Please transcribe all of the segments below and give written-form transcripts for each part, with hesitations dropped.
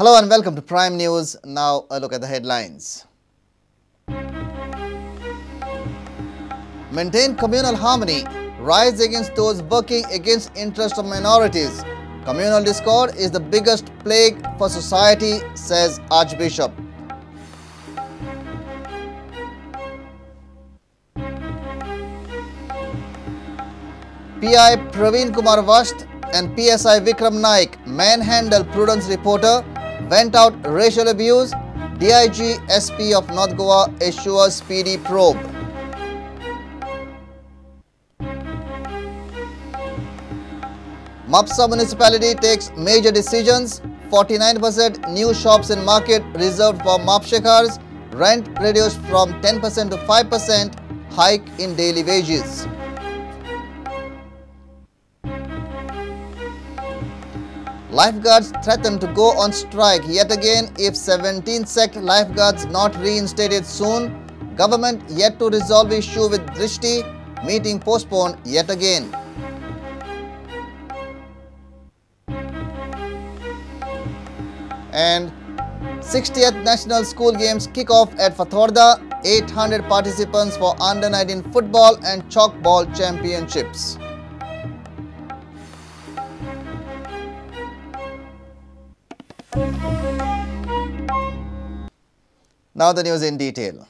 Hello and welcome to Prime News. Now a look at the headlines. Maintain communal harmony. Rise against those working against interest of minorities. Communal discord is the biggest plague for society, says Archbishop. PI Praveen Kumar Vasht and PSI Vikram Naik manhandle Prudence reporter, went out racial abuse. DIG SP of North Goa assures speedy probe. Mapsa municipality takes major decisions. 49% new shops in market reserved for Mapshekars. Rent reduced from 10% to 5%. Hike in daily wages. Lifeguards threaten to go on strike yet again if 17 sect lifeguards not reinstated soon. Government yet to resolve issue with Drishti. Meeting postponed yet again. And 60th National School Games kick-off at Fatorda. 800 participants for Under-19 football and chalkball championships. Now the news in detail.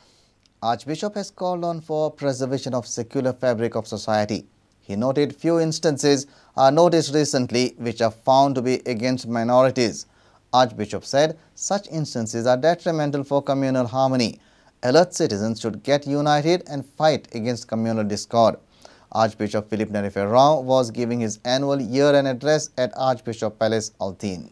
Archbishop has called on for preservation of secular fabric of society. He noted few instances are noticed recently which are found to be against minorities. Archbishop said such instances are detrimental for communal harmony. Alert citizens should get united and fight against communal discord. Archbishop Filipe Neri Ferrao was giving his annual year-end address at Archbishop Palace, Altinho.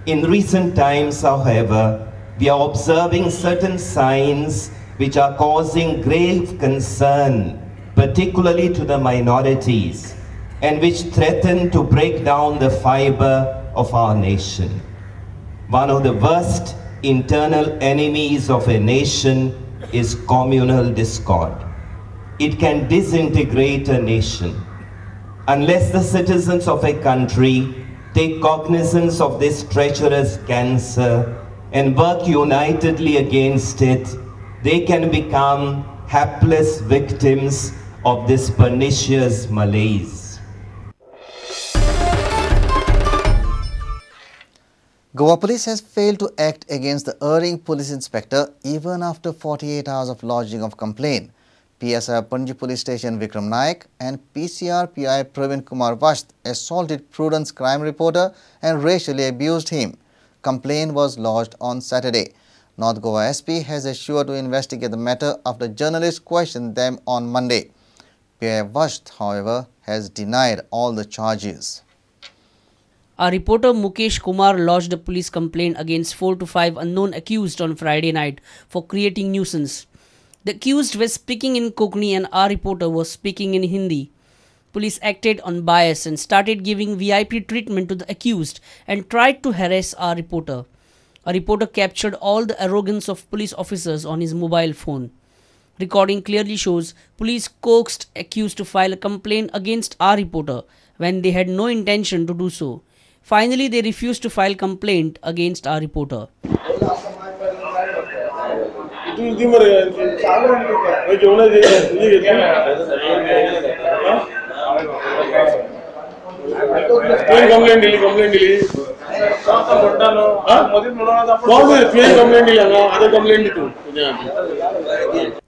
In recent times, however, we are observing certain signs which are causing grave concern, particularly to the minorities, and which threaten to break down the fiber of our nation. One of the worst internal enemies of a nation is communal discord. It can disintegrate a nation. Unless the citizens of a country take cognizance of this treacherous cancer and work unitedly against it, they can become hapless victims of this pernicious malaise. Goa Police has failed to act against the erring police inspector even after 48 hours of lodging of complaint. PSI Panji Police Station Vikram Naik and PCR PI Praveen Kumar Vasht assaulted Prudence crime reporter and racially abused him. Complaint was lodged on Saturday. North Goa SP has assured to investigate the matter after journalists questioned them on Monday. PI Vasht, however, has denied all the charges. Our reporter Mukesh Kumar lodged a police complaint against 4 to 5 unknown accused on Friday night for creating nuisance. The accused was speaking in Kokani and our reporter was speaking in Hindi. Police acted on bias and started giving VIP treatment to the accused and tried to harass our reporter. Our reporter captured all the arrogance of police officers on his mobile phone. Recording clearly shows police coaxed accused to file a complaint against our reporter when they had no intention to do so. Finally, they refused to file complaint against our reporter.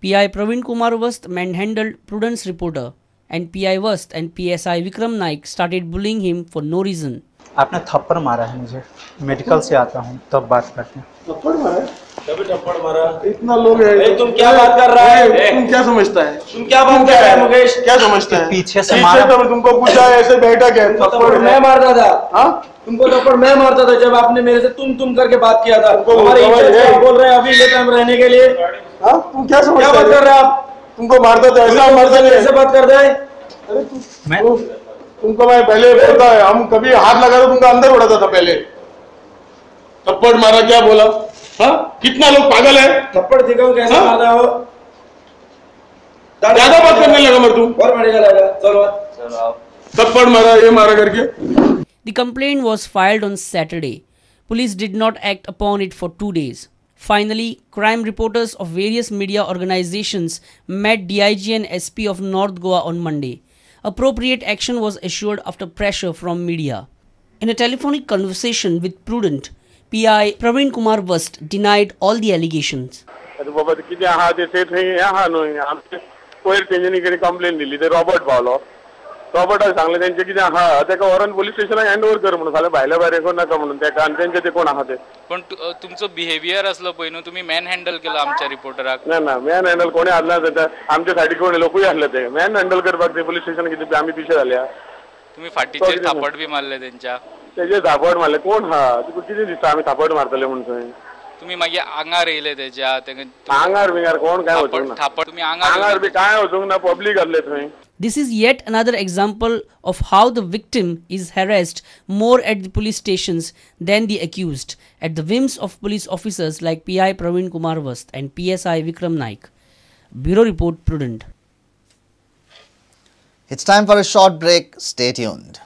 PI Praveen Kumar Vasht manhandled Prudence reporter and PI Vasht and PSI Vikram Naik started bullying him for no reason. आपने थप्पड़ मारा है मुझे, medical से आता हूँ तब बात करते हैं। थप्पड़ मारा है? कभी थप्पड़ मारा? इतना लोग है। तुम क्या बात कर रहा है? तुम क्या समझता है? तुम क्या बात कर रहा है मुकेश? क्या समझता है? पीछे से मारा। तो तुमको पूछा ऐसे बैठा क्या? थप्पड़ मैं मारता था। हाँ? तुमको थप्पड़ मैं मारता था जब आपने मेरे से तुम करके बात किया था। हमारे बोल रहे हैं अभी ये टाइम रहने के लिए। हाँ? तुम क्या समझता है? क्या बात कर रहे हैं आप? तुमको मारता था ऐसा मारता नहीं, ऐसे बात करता है। अरे तुमको मैं पहले बोलता है, हम कभी हाथ लगा तो तुमको अंदर उड़ाता था पहले। थप्पड़ मारा क्या बोला? हाँ? कितना लोग पागल है। थप्पड़ दिखाओ कैसे मारता हो? ज्यादा बात करने लगा मर तू। और मेडिकल आएगा। चलो चलो थप्पड़ मारा ये मारा करके। The complaint was filed on Saturday. Police did not act upon it for 2 days. Finally, crime reporters of various media organizations met DIG and SP of North Goa on Monday. Appropriate action was assured after pressure from media. In a telephonic conversation with Prudent, PI Praveen Kumar Vast denied all the allegations. बाबा कितें आहा ते थंय हें आहा न्हय, आमचे पयर तेंच्यांनी कितें कंप्लेन दिल्ली, ते रॉबर्ट पावलो, रॉबर्टाक सांगलें तेंचें कितें आहा तेका व्हरोन पोलीस स्टेशनाक हँड ओवर कर म्हणून, फाल्यां भायल्या भायर करूं नाका म्हणून तेका आनी तेंचे ते कोण आहा ते. पण तुमचो बिहेवियर आसलो पळय न्हू, तुमी मॅन हँडल केलो आमच्या रिपोर्टराक. ना ना, मॅन हँडल कोणें हाडला, आमच्या सायडीक कोण लोकूय आसले ते मॅन हँडल करपाक ते पोलीस स्टेशन कितें आमी पिशे जाल्या. तुमी फाटीचेर थापट बी मारले तेंच्या? तेजेर थापट मारले कोण आहा तुका कितें दिसता आमी थापट मारतले म्हूण थंय? तुम्ही मागीर आंगार येयले तेज्या? आंगार बिंगार कोण काय वचूंक ना, तुम्ही आंगार बी काय वचूंक ना, पब्लीक आसले थंय. This is yet another example of how the victim is harassed more at the police stations than the accused, at the whims of police officers like PI Praveen Kumar Vast and PSI Vikram Naik. Bureau Report, Prudent. It's time for a short break. Stay tuned.